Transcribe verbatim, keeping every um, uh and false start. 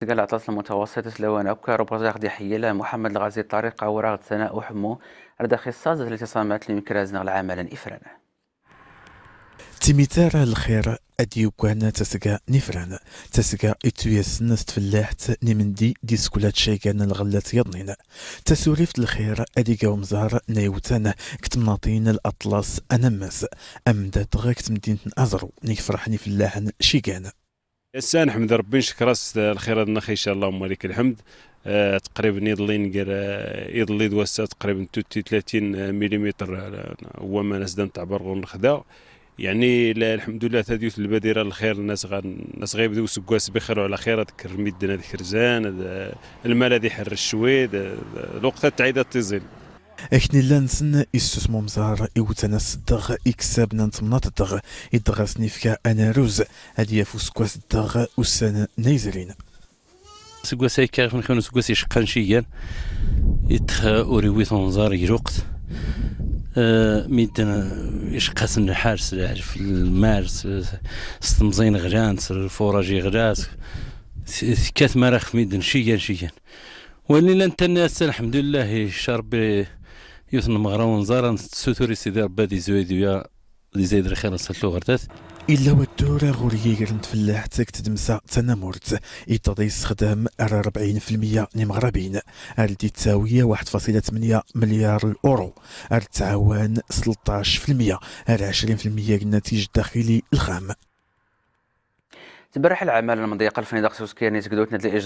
Tga n laṭlas lmutwaṣiṭ s lawan akk, rubbaẓ aɣ-d-iḥeyyi-l Muḥemmed Lɣazi Ṭariq, awraɣ d sana uḥemmu ar daxi ṣṣaẓ d litiṣamat limkraz neɣ lɛamala n ifran. Timitar n lxir ad d-yuggan tasga n ifran, tasga ittuyasen s tfellaḥt n imendi d isekla d caygan n lɣellat yaḍnin. Tasurift n lxir ad iga umẓar n iwtan g temnaḍin n Laṭlas anammas, amdateɣ g temdint n Aẓru n ifraḥen ifellaḥen cigan. Ass-a, nḥemd Ṛebbi, ncekr-as lxir ad nax, ncallah, Allahumma lak lḥemd. Eh, taqriban iḍelli nger, eh, iḍelli d wass-a taqriban tutti tlatin milimitr, eh, n waman as-d-nteɛber ɣur nexda. Yeɛni, la, lḥemdullah, tadyut n lbadira n lxir, nas ɣa, nas ɣa ibdu useggas bixir u ɛla xir, ad kkren midden ad krzan, ad, eh, lmal ad iḥerrec cwiṭ, eh, lweqt ad tɛid ad tiẓil. Akken illan sen issusem umẓar iwtan-as ddeɣ iksaben n temnaḍt ddeɣ, iddeɣ-asen ifka anaruz ad yaf useggas ddeɣ ussan n yezrin. Aseggas-a ikka ɣef nxi n useggas iceqqan cigan, ittex ur iwit unẓar g lweqt. Eh, midden, eh, iceqq-asen lḥal s lɛelf, lmal, s, s temẓin ɣlant, s lfuraj iɣla, s, tekka tmara xef midden cigan cigan. Walli llan tanna ass-a, lḥemdulillah, icca Ṛebbi yiwet n lmeɣra unẓar, ad nessutur i Sidi Ṛebbi ad izwid uya, ad izayed lxir n ṣṣut uɣerdat. Illa waddur ɣur yigr n tfellaḥt g tdamsa tanamurt, iṭṭeḍ issexdam ar rebɛin filmya n imeɣrabin, ar d-ittawi waḥed faṣila tmenya milyar n uro, ar d-ittɛawan tleṭṭac filmya, ar ɛecrin filmya g nnatij ddaxili lxam. Tberreḥ lɛamala n lemḍiqa lfniḍaq s uskir n izegduten d